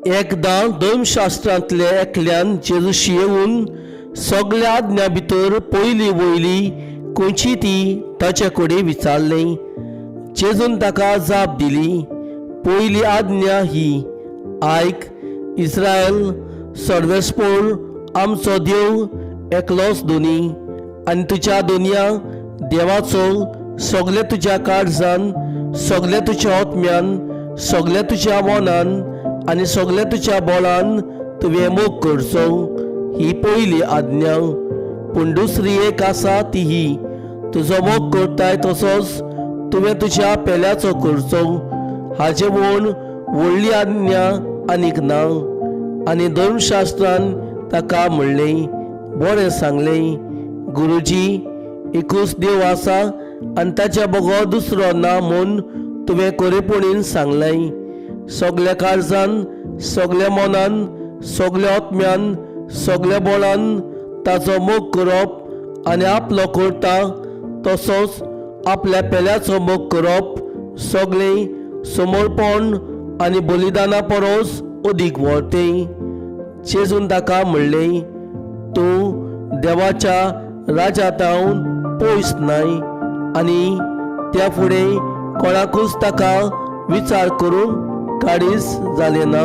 एकदां धर्मशास्त्रांतल्या एकल्यान जेजूशी येवन सगल्या आज्ञा भितर पयली वयली खंयची ती ताचे कडेन विचारलें. जेजून ताका जाप दिली, पयली आज्ञा ही, आयक इस्रायल, सर्वेस्पोर आमचो देव एकलोच दोनी, आनी तुज्या दोनया देवाचो सगल्या तुज्या काळजान, सगल्या तुज्या आत्म्यान, सगल्या तुज्या मनान आनी सगल्या तुज्या बोळान तुवें मोग करचो. ही पयली आज्ञा. पूण दुसरी एक आसा ती ही, तुजो मोग करताय तसोच तुवें तुज्या पेल्याचो करचो. हाजे म्हूण व्हडली आज्ञा आनीक ना. आनी धर्मशास्त्रान ताका म्हणलें, बरें सांगलें गुरुजी, एकूच देव आसा आनी ताच्या बगर दुसरो ना म्हूण तुवें खरेपणीन सांगलें. सगल्या काळजान, सगल्या मनान, सगल्या आत्म्यान, सगल्या बोळान ताचो मोग करप आनी आपलो करता तसोच आपल्या पेल्याचो मोग करप सगळें समर्पण आनी बलिदाना परस अदीक व्हरतें. जेजून ताका म्हणलें, तूं देवाच्या राजा तावन पयस न्हय. आनी त्या फुडें कोणाकूच ताका विचार करूंक काडीस जालें ना.